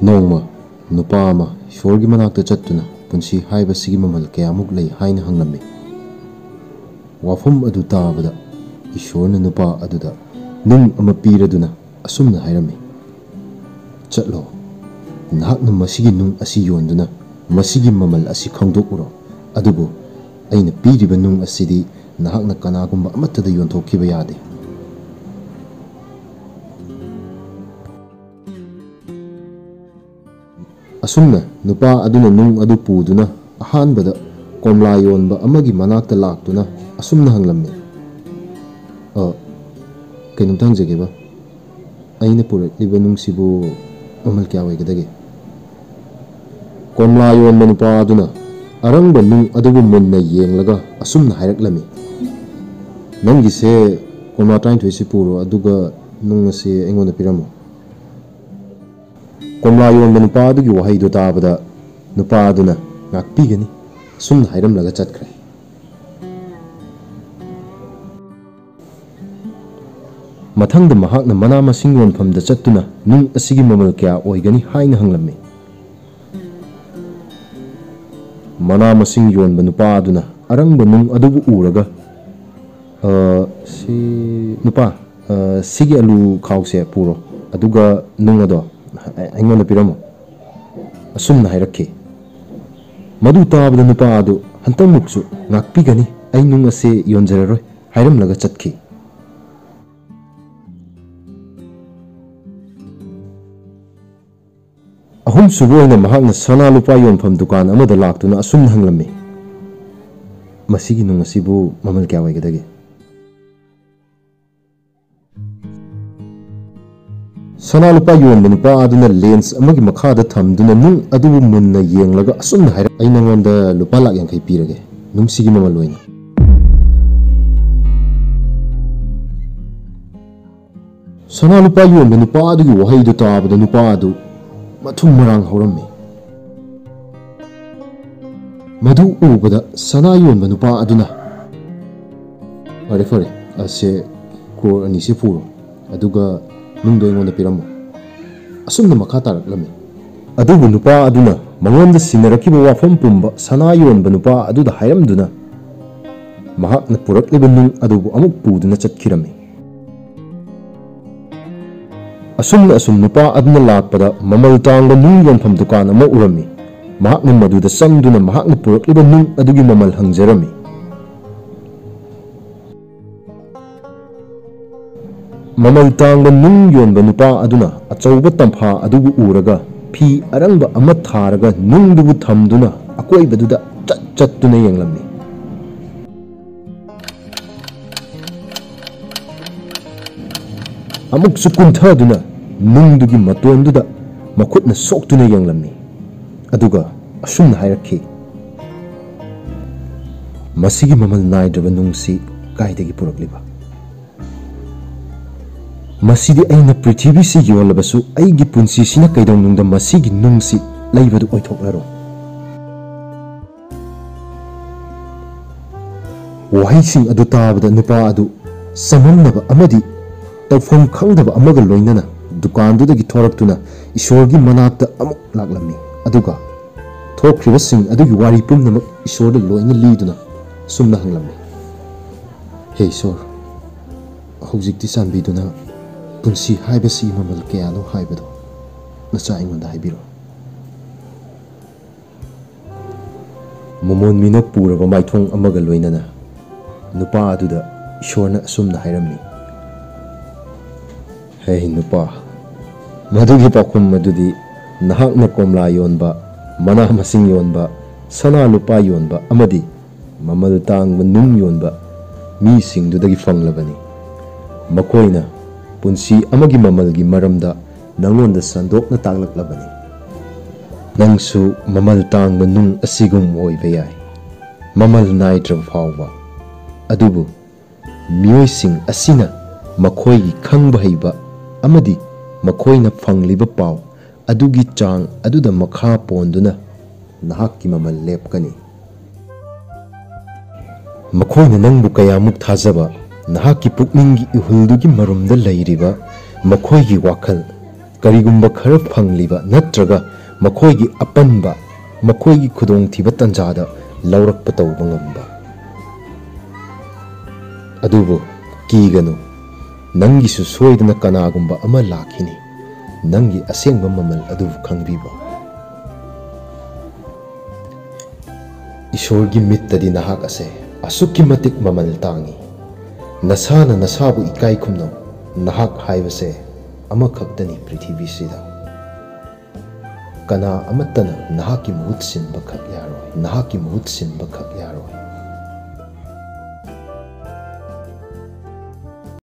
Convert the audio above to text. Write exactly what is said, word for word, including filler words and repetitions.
ꯅꯣꯡꯃ ꯅꯨꯄꯥ ꯑꯃ ꯏꯁꯣꯔꯒꯤ ꯃꯅꯥꯛꯇ ꯆꯠꯇꯨꯅ ꯄꯨꯟꯁꯤ ꯍꯥꯏꯕꯁꯤꯒꯤ ꯃꯃꯜ ꯀꯌꯥꯃꯨꯛ ꯂꯩ ꯍꯥꯏꯅ ꯍꯪꯂꯝꯃꯤ꯫ ꯋꯥꯐꯝ ꯑꯗꯨ ꯇꯥꯕꯗ ꯏꯁꯣꯔꯅ ꯅꯨꯄꯥ ꯑꯗꯨꯗ ꯅꯨꯡ ꯑꯃ ꯄꯤꯔꯗꯨꯅ ꯑꯁꯨꯝꯅ ꯍꯥꯏꯔꯝꯃꯤ, "ꯆꯠꯂꯣ, ꯅꯍꯥꯛꯅ ꯃꯁꯤꯒꯤ ꯅꯨꯡ ꯑꯁꯤ ꯌꯣꯟꯗꯨꯅ ꯃꯁꯤꯒꯤ ꯃꯃꯜ ꯑꯁꯤ ꯈꯪꯗꯣꯛꯎꯔꯣ, ꯑꯗꯨꯕꯨ ꯑꯩꯅ ꯄꯤꯔꯤꯕ ꯅꯨꯡ ꯑꯁꯤꯗꯤ ꯅꯍꯥꯛꯅ ꯀꯅꯥꯒꯨꯝꯕ ꯑꯃꯠꯇꯗ ꯌꯣꯟꯊꯣꯛꯈꯤꯕ ꯌꯥꯗꯦ"꯫ ꯑꯁꯨꯝꯅ ꯅꯨꯄꯥ ꯑꯗꯨꯅ ꯅꯨꯡ ꯑꯗꯨ ꯄꯨꯗꯨꯅ ꯑꯍꯥꯟꯕꯗ ꯀꯣꯝꯂꯥ ꯌꯣꯟꯕ ꯑꯃꯒꯤ ꯃꯅꯥꯛꯇ ꯂꯥꯛꯇꯨꯅ ꯑꯁꯨꯝꯅ ꯍꯪꯂꯝꯃꯤ, "ꯑ, ꯀꯩꯅꯣꯝꯇ ꯍꯪꯖꯒꯦꯕ, ꯑꯩꯅ ꯄꯨꯔꯛꯂꯤꯕ ꯅꯨꯡꯁꯤꯕꯨ ꯃꯃꯜ ꯀꯌꯥ ꯑꯣꯏꯒꯗꯒꯦ?" ꯀꯣꯝꯂꯥ ꯌꯣꯟꯕ ꯅꯨꯄꯥ ꯑꯗꯨꯅ ꯑꯔꯪꯕ ꯅꯨꯡ ꯑꯗꯨꯕꯨ ꯃꯨꯟꯅ ꯌꯦꯡꯂꯒ ꯑꯁꯨꯝꯅ ꯍꯥꯏꯔꯛꯂꯝꯃꯤ, "ꯅꯪꯒꯤꯁꯦ ꯀꯣꯝꯂꯥ ꯇꯔꯥꯅꯤꯊꯣꯏꯁꯤ ꯄꯨꯔꯣ, ꯑꯗꯨꯒ ꯅꯨꯡ ꯑꯁꯤ ꯑꯩꯉꯣꯟꯗ ꯄꯤꯔꯝꯃꯣ"꯫ ꯀꯣꯝꯂꯥ ꯌꯣꯟꯕ ꯅꯨꯄꯥ ꯑꯗꯨꯒꯤ ꯋꯥꯍꯩꯗꯨ ꯇꯥꯕꯗ ꯅꯨꯄꯥ ꯑꯗꯨꯅ "ꯉꯥꯛꯄꯤꯒꯅꯤ" ꯑꯁꯨꯝꯅ ꯍꯥꯏꯔꯝꯂꯒ ꯆꯠꯈ꯭ꯔꯦ꯫ ꯃꯊꯪꯗ ꯃꯍꯥꯛꯅ ꯃꯅꯥ ꯃꯁꯤꯡ ꯌꯣꯟꯐꯝꯗ ꯆꯠꯇꯨꯅ ꯅꯨꯡ ꯑꯁꯤꯒꯤ ꯃꯃꯜ ꯀꯌꯥ ꯑꯣꯏꯒꯅꯤ ꯍꯥꯏꯅ ꯍꯪꯂꯝꯃꯤ꯫ ꯃꯅꯥ ꯃꯁꯤꯡ ꯌꯣꯟꯕ ꯅꯨꯄꯥ ꯑꯗꯨꯅ ꯑꯔꯪꯕ ꯅꯨꯡ ꯑꯗꯨꯕꯨ ꯎꯔꯒ, "ꯑ, ꯁꯤ, ꯅꯨꯄꯥ, ꯑ, ꯁꯤꯒꯤ ꯑꯂꯨ ꯈꯥꯎꯁꯦ ꯄꯨꯔꯣ, ꯑꯗꯨꯒ ꯅꯨꯡ ꯑꯗꯣ ꯑꯩꯉꯣꯟꯗ ꯄꯤꯔꯝꯃꯣ" ꯑꯁꯨꯝꯅ ꯍꯥꯏꯔꯛꯈꯤ꯫ ꯃꯗꯨ ꯇꯥꯕꯗ ꯅꯨꯄꯥ ꯑꯗꯨ "ꯍꯟꯇꯛꯃꯨꯛꯁꯨ ꯉꯥꯛꯄꯤꯒꯅꯤ, ꯑꯩ ꯅꯨꯡ ꯑꯁꯦ ꯌꯣꯟꯖꯔꯔꯣꯏ" ꯍꯥꯏꯔꯝꯂꯒ ꯆꯠꯈꯤ꯫ ꯑꯍꯨꯝꯁꯨꯕ ꯑꯣꯏꯅ ꯃꯍꯥꯛꯅ ꯁꯅꯥ ꯂꯨꯄꯥ ꯌꯣꯟꯐꯝ ꯗꯨꯀꯥꯟ ꯑꯃꯗ ꯂꯥꯛꯇꯨꯅ ꯑꯁꯨꯝꯅ ꯍꯪꯂꯝꯃꯤ, "ꯃꯁꯤꯒꯤ ꯅꯨꯡ ꯑꯁꯤꯕꯨ ꯃꯃꯜ ꯀꯌꯥ ꯑꯣꯏꯒꯗꯒꯦ?" ꯁꯅꯥ ꯂꯨꯄꯥ ꯌꯣꯟꯕ ꯅꯨꯄꯥ ꯑꯗꯨꯅ ꯂꯦꯟꯁ ꯑꯃꯒꯤ ꯃꯈꯥꯗ ꯊꯝꯗꯨꯅ ꯅꯨꯡ ꯑꯗꯨꯕꯨ ꯃꯨꯟꯅ ꯌꯦꯡꯂꯒ ꯑꯁꯨꯝꯅ ꯍꯥꯏꯔꯛ, "ꯑꯩ ꯅꯉꯣꯟꯗ ꯂꯨꯄꯥ ꯂꯥꯛ ꯌꯥꯡꯈꯩ ꯄꯤꯔꯒꯦ, ꯅꯨꯡꯁꯤꯒꯤ ꯃꯃꯜ ꯑꯣꯏꯅ"꯫ ꯁꯅꯥ ꯂꯨꯄꯥ ꯌꯣꯟꯕ ꯅꯨꯄꯥ ꯑꯗꯨꯒꯤ ꯋꯥꯍꯩꯗꯨ ꯇꯥꯕꯗ ꯅꯨꯄꯥ ꯑꯗꯨ ꯃꯊꯨꯝ ꯃꯔꯥꯡ ꯍꯧꯔꯝꯃꯤ꯫ ꯃꯗꯨ ꯎꯕꯗ ꯁꯅꯥ ꯌꯣꯟꯕ ꯅꯨꯄꯥ ꯑꯗꯨꯅ, "ꯐꯔꯦ, ꯐꯔꯦ, ꯑꯁꯦ ꯀ꯭ꯔꯣꯔ ꯑꯅꯤꯁꯦ ꯄꯨꯔꯣ, ꯑꯗꯨꯒ ꯅꯨꯡꯗꯣ ꯑꯩꯉꯣꯟꯗ ꯄꯤꯔꯝꯃꯣ", ꯑꯁꯨꯝꯅ ꯃꯈꯥ ꯇꯥꯔꯛꯂꯝꯃꯤ꯫ ꯑꯗꯨꯕꯨ ꯅꯨꯄꯥ ꯑꯗꯨꯅ ꯃꯉꯣꯟꯗ ꯁꯤꯟꯅꯔꯛꯈꯤꯕ ꯋꯥꯐꯝ ꯄꯨꯝꯕ ꯁꯅꯥ ꯌꯣꯟꯕ ꯅꯨꯄꯥ ꯑꯗꯨꯗ ꯍꯥꯏꯔꯝꯗꯨꯅ, ꯃꯍꯥꯛꯅ ꯄꯨꯔꯛꯂꯤꯕ ꯅꯨꯡ ꯑꯗꯨꯕꯨ ꯑꯃꯨꯛ ꯄꯨꯗꯨꯅ ꯆꯠꯈꯤꯔꯝꯃꯤ꯫ ꯑꯁꯨꯝꯅ ꯑꯁꯨꯝ ꯅꯨꯄꯥ ꯑꯗꯨꯅ ꯂꯥꯛꯄꯗ, ꯃꯃꯜ ꯇꯥꯡꯕ ꯅꯨꯡ ꯌꯣꯟꯐꯝ ꯗꯨꯀꯥꯟ ꯑꯃ ꯎꯔꯝꯃꯤ꯫ ꯃꯍꯥꯛꯅ ꯃꯗꯨꯗ ꯆꯪꯗꯨꯅ ꯃꯍꯥꯛꯅ ꯄꯨꯔꯛꯂꯤꯕ ꯅꯨꯡ ꯑꯗꯨꯒꯤ ꯃꯃꯜ ꯍꯪꯖꯔꯝꯃꯤ꯫ ꯃꯃꯜ ꯇꯥꯡꯕ ꯅꯨꯡ ꯌꯣꯟꯕ ꯅꯨꯄꯥ ꯑꯗꯨꯅ ꯑꯆꯧꯕ ꯇꯝꯐꯥ ꯑꯗꯨꯕꯨ ꯎꯔꯒ, ꯐꯤ ꯑꯔꯪꯕ ꯑꯃ ꯊꯥꯔꯒ ꯅꯨꯡꯗꯨꯕꯨ ꯊꯝꯗꯨꯅ ꯑꯀꯣꯏꯕꯗꯨꯗ ꯆꯠ ꯆꯠꯇꯨꯅ ꯌꯦꯡꯂꯝꯃꯤ꯫ ꯑꯃꯨꯛꯁꯨ ꯀꯨꯟꯊꯗꯨꯅ ꯅꯨꯡꯗꯨꯒꯤ ꯃꯇꯣꯟꯗꯨꯗ ꯃꯈꯨꯠꯅ ꯁꯣꯛꯇꯨꯅ ꯌꯦꯡꯂꯝꯃꯤ꯫ ꯑꯗꯨꯒ ꯑꯁꯨꯝꯅ ꯍꯥꯏꯔꯛꯈꯤ, "ꯃꯁꯤꯒꯤ ꯃꯃꯜ ꯅꯥꯏꯗ꯭ꯔꯕ ꯅꯨꯡꯁꯤ ꯀꯥꯏꯗꯒꯤ ꯄꯨꯔꯛꯂꯤꯕ? ꯃꯁꯤꯗꯤ ꯑꯩꯅ ꯄ꯭ꯔꯤꯊꯤꯕꯤꯁꯤ ꯌꯣꯜꯂꯕꯁꯨ ꯑꯩꯒꯤ ꯄꯨꯟꯁꯤꯁꯤꯅ ꯀꯩꯗꯧꯅꯨꯡꯗ ꯃꯁꯤꯒꯤ ꯅꯨꯡꯁꯤ ꯂꯩꯕꯗꯨ ꯑꯣꯏꯊꯣꯛꯂꯔꯣꯏ꯫" ꯋꯥꯍꯩꯁꯤꯡ ꯑꯗꯨ ꯇꯥꯕꯗ ꯅꯨꯄꯥ ꯑꯗꯨ ꯆꯃꯝꯅꯕ ꯑꯃꯗꯤ ꯇꯧꯐꯝ ꯈꯪꯗꯕ ꯑꯃꯒ ꯂꯣꯏꯅꯅ ꯗꯨꯀꯥꯟꯗꯨꯗꯒꯤ ꯊꯣꯔꯛꯇꯨꯅ ꯏꯁꯣꯔꯒꯤ ꯃꯅꯥꯛꯇ ꯑꯃꯨꯛ ꯂꯥꯛꯂꯝꯃꯤ꯫ ꯑꯗꯨꯒ ꯊꯣꯛꯈ꯭ꯔꯤꯕꯁꯤꯡ ꯑꯗꯨꯒꯤ ꯋꯥꯔꯤ ꯄꯨꯝꯅꯃꯛ ꯏꯁꯣꯔꯗ ꯂꯣꯏꯅ ꯂꯤꯗꯨꯅ ꯑꯁꯨꯝꯅ ꯍꯪꯂꯝꯃꯤ, "ꯍꯦ ꯏꯁꯣꯔ, ꯍꯧꯖꯤꯛꯇꯤ ꯆꯥꯟꯕꯤꯗꯨꯅ ꯄꯨꯟꯁꯤ ꯍꯥꯏꯕꯁꯤ ꯃꯃꯜ ꯀꯌꯥꯅꯣ ꯍꯥꯏꯕꯗꯣ ꯅꯆꯥ ꯑꯩꯉꯣꯟꯗ ꯍꯥꯏꯕꯤꯔꯣ꯫" ꯃꯃꯣꯟ ꯃꯤꯅ ꯄꯨꯔꯕ ꯃꯥꯏꯊꯣꯡ ꯑꯃꯒ ꯂꯣꯏꯅꯅ ꯅꯨꯄꯥ ꯑꯗꯨꯗ ꯏꯁꯣꯔꯅ ꯑꯁꯨꯝꯅ ꯍꯥꯏꯔꯝꯃꯤ, "ꯍꯦ ꯅꯨꯄꯥ, ꯃꯗꯨꯒꯤ ꯄꯥꯎꯈꯨꯝ ꯑꯗꯨꯗꯤ ꯅꯍꯥꯛꯅ ꯀꯣꯝꯂꯥ ꯌꯣꯟꯕ, ꯃꯅꯥ ꯃꯁꯤꯡ ꯌꯣꯟꯕ, ꯁꯅꯥ ꯂꯨꯄꯥ ꯌꯣꯟꯕ ꯑꯃꯗꯤ ꯃꯃꯜ ꯇꯥꯡꯕ ꯅꯨꯡ ꯌꯣꯟꯕ ꯃꯤꯁꯤꯡꯗꯨꯗꯒꯤ ꯐꯪꯂꯕꯅꯤ꯫ ꯃꯈꯣꯏꯅ ꯄꯨꯟꯁꯤ ꯑꯃꯒꯤ ꯃꯃꯜꯒꯤ ꯃꯔꯝꯗ ꯅꯉꯣꯟꯗ ꯁꯟꯗꯣꯛꯅ ꯇꯥꯛꯂꯛꯂꯕꯅꯤ꯫ ꯅꯪꯁꯨ ꯃꯃꯜ ꯇꯥꯡꯕ ꯅꯨꯡ ꯑꯁꯤꯒꯨꯝ ꯑꯣꯏꯕ ꯌꯥꯏ, ꯃꯃꯜ ꯅꯥꯏꯗ꯭ꯔꯕ ꯐꯥꯎꯕ꯫ ꯑꯗꯨꯕꯨ ꯃꯤꯑꯣꯏꯁꯤꯡ ꯑꯁꯤꯅ ꯃꯈꯣꯏꯒꯤ ꯈꯪꯕ ꯍꯩꯕ ꯑꯃꯗꯤ ꯃꯈꯣꯏꯅ ꯐꯪꯂꯤꯕ ꯄꯥꯎ ꯑꯗꯨꯒꯤ ꯆꯥꯡ ꯑꯗꯨꯗ ꯃꯈꯥ ꯄꯣꯟꯗꯨꯅ ꯅꯍꯥꯛꯀꯤ ꯃꯃꯜ ꯂꯦꯞꯀꯅꯤ꯫ ꯃꯈꯣꯏꯅ ꯅꯪꯕꯨ ꯀꯌꯥꯃꯨꯛ ꯊꯥꯖꯕ, ꯅꯍꯥꯛꯀꯤ ꯄꯨꯛꯅꯤꯡꯒꯤ ꯏꯍꯨꯜꯗꯨꯒꯤ ꯃꯔꯨꯝꯗ ꯂꯩꯔꯤꯕ ꯃꯈꯣꯏꯒꯤ ꯋꯥꯈꯜ, ꯀꯔꯤꯒꯨꯝꯕ ꯈꯔ ꯐꯪꯂꯤꯕ ꯅꯠꯇ꯭ꯔꯒ ꯃꯈꯣꯏꯒꯤ ꯑꯄꯟꯕ, ꯃꯈꯣꯏꯒꯤ ꯈꯨꯗꯣꯡꯊꯤꯕ ꯇꯟꯖꯥꯗ ꯂꯧꯔꯛꯄ ꯇꯧꯕ ꯉꯝꯕ꯫ ꯑꯗꯨꯕꯨ ꯀꯤꯒꯅꯨ, ꯅꯪꯒꯤꯁꯨ ꯁꯣꯏꯗꯅ ꯀꯅꯥꯒꯨꯝꯕ ꯑꯃ ꯂꯥꯛꯈꯤꯅꯤ, ꯅꯪꯒꯤ ꯑꯁꯦꯡꯕ ꯃꯃꯜ ꯑꯗꯨꯕꯨ ꯈꯪꯕꯤꯕ꯫ ꯏꯁꯣꯔꯒꯤ ꯃꯤꯠꯇꯗꯤ ꯅꯍꯥꯛ ꯑꯁꯦ ꯑꯁꯨꯛꯀꯤ ꯃꯇꯤꯛ ꯃꯃꯜ ꯇꯥꯡꯏ꯫ ꯅꯁꯥꯅ ꯅꯁꯥꯕꯨ ꯏꯀꯥꯏ ꯈꯨꯝꯅꯧ, ꯅꯍꯥꯛ ꯍꯥꯏꯕꯁꯦ ꯑꯃꯈꯛꯇꯅꯤ ꯄ꯭ꯔꯤꯊꯤꯕꯤꯁꯤꯗ꯫ ꯀꯅꯥ ꯑꯃꯠꯇꯅ ꯅꯍꯥꯛꯀꯤ ꯃꯍꯨꯠ ꯁꯤꯟꯕꯈꯛ ꯌꯥꯔꯣꯏ, ꯅꯍꯥꯛꯀꯤ ꯃꯍꯨꯠ ꯁꯤꯟꯕꯈꯛ ꯌꯥꯔꯣꯏ꯫